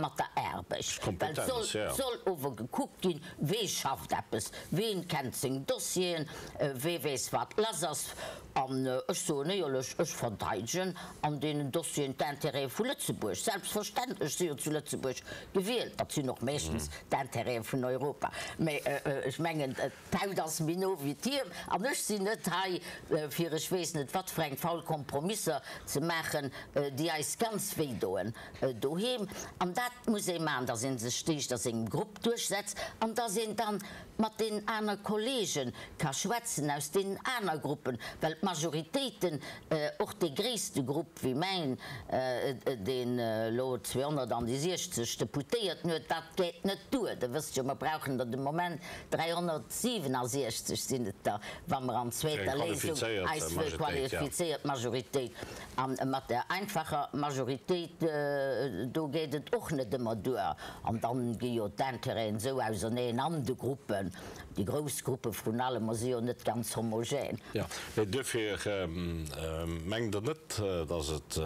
Mat der Aarbecht, well et soll ower gekuckt ginn, wee schafft eppes, ween kennt seng Dossieren, wee weess wat lass ass. An ech soen éierlech, ech verteidegen an deenen Dossieren d'Intérêtë vu Lëtzebuerg. Selbstverständlech, ech si jo zu Lëtzebuerg gewielt, dat sinn och meeschtens d'Intérêtë vun Europa, mä ech mengen, D'Haut ass méi no wéi d'Hiem an ech sinn net hei, fir ech weess net wat fir eng faul Kompromisser ze maachen, déi eis ganz wéi doen doheem. An dat muss ee maachen, dass ee sech d'éischt a sengem Grupp duerchsetzt an dass een dann mat deenen aner Kollege ka schwätzen aus deenen aner Gruppen, well d'Majoritéiten, och dee gréisste Grupp wéi mäin, deen elo 260 Deputéierten huet, dat geet net duer. Der wësst jo, mer brauchen der de Moment 367 sinn et der, wa mer an zweeter Léisung eis wëll qualifizéiert Majoritéit. A mat der einfacher Majoritéit, do geet et och net ëmmer duer. An dann gi jo d'Intérêten esou auserneen an de Gruppen, déi grouss Gruppe vrun allem, mer si jo net ganz homogène. Jo, mee duerfir mengt Der net, datt et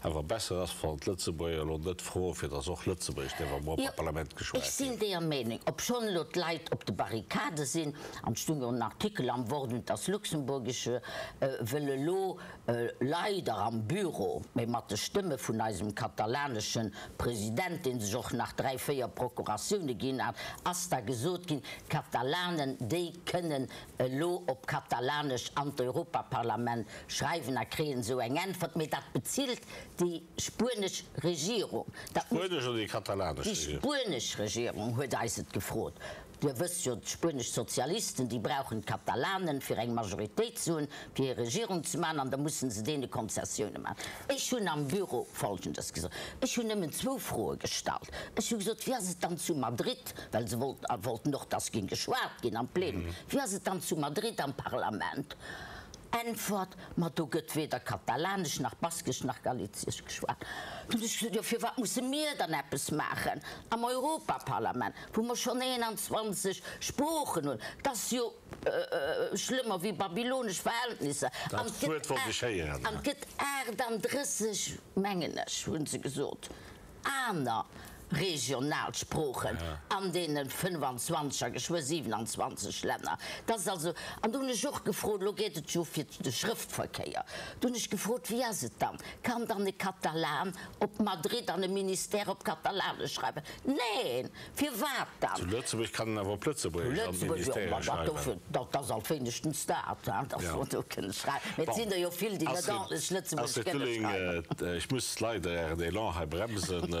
awer besser ass, wann d'Lëtzebuerger elo net froe fir datt och Lëtzebuergesch dierf am Europaparlament geschwat Ech sinn deeër Meenung, obschonn elo d'Leit op de Barrikade sinn, an et stung jo en Artikel am Wort und das Luxemburgische, wëll elo leider am Büro, mee mat de Stëmme vun eisem katalanesche President, dee sech och nach 3, 4 Procuratioune ginn hat, ass da gesot ginn, d'Katalanen, déi kënnen elo op Katalanesch an d'Europaparlament schreiwen a kréien esou eng Äntwert, mee dat bezilt déi spuenesch Regierung. Dat muss. Spuenesch oder déi katalanesch Regierung? Déi spuenesch Regierung huet eis et gefrot. Dir wësst jo, d'spuenesch Sozialisten, déi brauchen d'Katalanen, fir eng Majoritéit ze hunn, fir hir Regierung ze maachen, an da mussen se deene Konzessioune maachen. Ech hunn am Büro Folgendes gesot, Ech hunn nëmmen zwou Froe gestallt. Ech hu gesot, Wéi ass et dann zu Madrid, well se wollten och, dass géing geschwat ginn am Plenum, wéi ass et dann zu Madrid am Parlament? Äntwert, Ma do gëtt weder Katalanesch nach Baskesch nach Galiziesch geschwat. Du hunn ech gesot, Jo, firwat musse mir dann eppes maachen am Europaparlament, wou mer schonn 21 Sproochen hunn? Dat ass jo schlëmmer wéi babylonesch Verhältnisser. An et gëtt 38, mengen ech, hu se gesot. Aner regional Sproochen an deene 25 a geschwë 27 Länner. Dat ass also, an do hunn ech och gefrot, elo geet et jo fir de Schrëftverkéier, do hunn ech gefrot, wéi ass et dann, kann dann e Katalan op Madrid an e Ministère op Katalanesch schreiwen? Neen! Firwat dann? Zu Lëtzebuerg kann een awer op Lëtzebuergesch an d'Ministèrë schreiwen. Dat ass alt wéinegstens dat, dass mer do kënne schreiwen. Mee et sinn der jo vill, déi net ordentlech Lëtzebuergesch kënne schreiwen. Astrid Lulling, ech muss leider Ären Elan hei bremsen,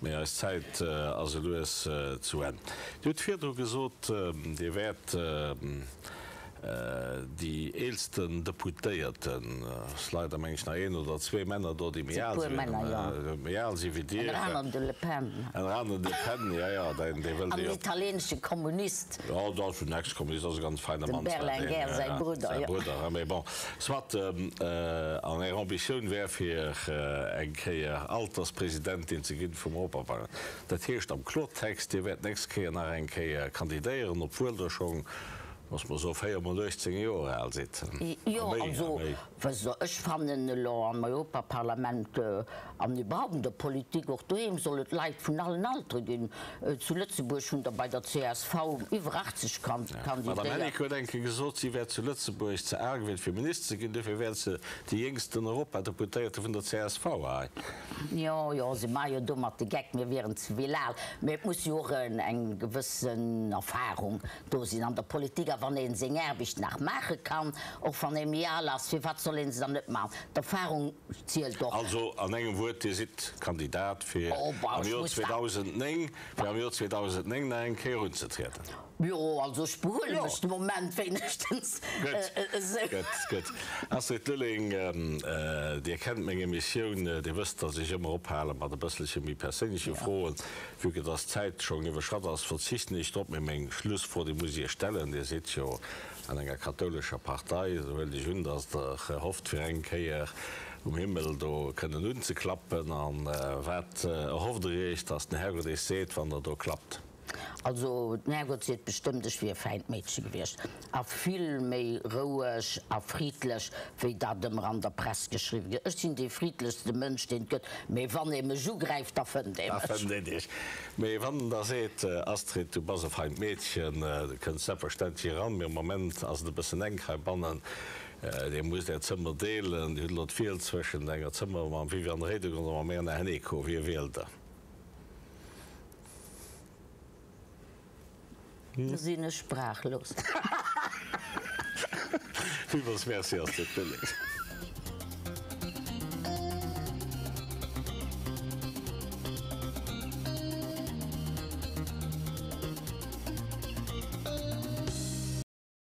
mee eis Zäit ass elues zu Enn. Dir hutt virdru gesot, Dir wäert Déi eelsten Deputéierten, ass leider meng ech nach een oder zwee Männer do, déi méi al sinn, méi al si wéi Dir. Ënner anerem de Le Pen. Ënner anerem de Le Pen, jo, jo, deen, dee wëllt An den italieenesche Kommunist. Jo, dat ass en Ex-Kommunist, ass e ganz feine Mann. Dem Berlinguer säi Brudder, jo. Säi Brudder, mee bon, soit. An Är Ambitioun wär fir eng Kéier Alterspresidentin ze ginn vum Europaparlament. Dat heescht am Klortext, Dir wäert d'nächst Kéier nach eng Kéier kandidéieren, obwuel Der schonn Looss mer soe 4 mol 18 Joer al sidd. Jo, also, wësst Der, ech fannen elo am Europaparlament an iwwerhaupt an der Politik, och doheem, soll et Leit vun allen Altere ginn. Zu Lëtzebuerg hunn der bei der csv iwwer 80 kandidéiert. D'Madame Hennicot huet eng Kéier gesot, si wär zu Lëtzebuerg ze al gewiescht fir Minister ze ginn, dofir wär se déi jéngsten Europadeputéierte vun der csv hei. Jo, jo, se maache jo domat de Geck, mir wieren ze vill al. Mee et muss jo och eng gewëssen Erfahrung do sinn an der Politik, a wann ee seng Aarbecht nach maache kann, och wann ee méi al ass, firwat soll ee se dann net maachen? D'Erfahrung zielt och. Also an engem Wuert, Dir sidd Kandidat fir am Joer 2009, fir am Joer 2009 nach eng Kéier unzetrieden? Jo, also ech behuele mech de Moment wéinegstens esou. Gutt, gutt. Astrid Lulling, Dir kennt meng Emissioun, Dir wësst, datt ech ëmmer ophale mat e bësselche méi perséinleche Froen. Vue que dass d'Zäit schonn iwwerschratt ass, verzichten ech drop, mee meng Schlussfro, déi muss ech Iech stellen. Dir sidd jo an enger kathoulescher Partei, esou huelen ech un, dass Der hofft, fir eng Kéier um Himmel do kënnen unzeklappen. A wat erhofft Der Iech, dass den Herrgott Iech seet, wann Der do klappt? Also den Herrgott seet bestëmmt, ech wier e fäint Meedche gewiescht a vill méi roueg a friddlech, wéi dat ëmmer an der Press geschriwwe gëtt. Ech sinn dee friddlechste Mënsch, deen et gëtt, mee wann ee mech ugräift, da fënnt ee Da mech. fënnt een dech. Mee wann en da seet, Astrid, du bass e feint Meedchen, du kënns selbstverständlech eran, mee am Moment ass et e bëssen enk heibannen, Dir musst Är Zëmmer deelen. Dir hutt elo d'Wiel zwëschent enger Zëmmer mam Viviane Reding oder mam Erna Hennicot. Wie wielt Der? Do sinn ech sprachlos. Villmools Merci, Astrid Lulling.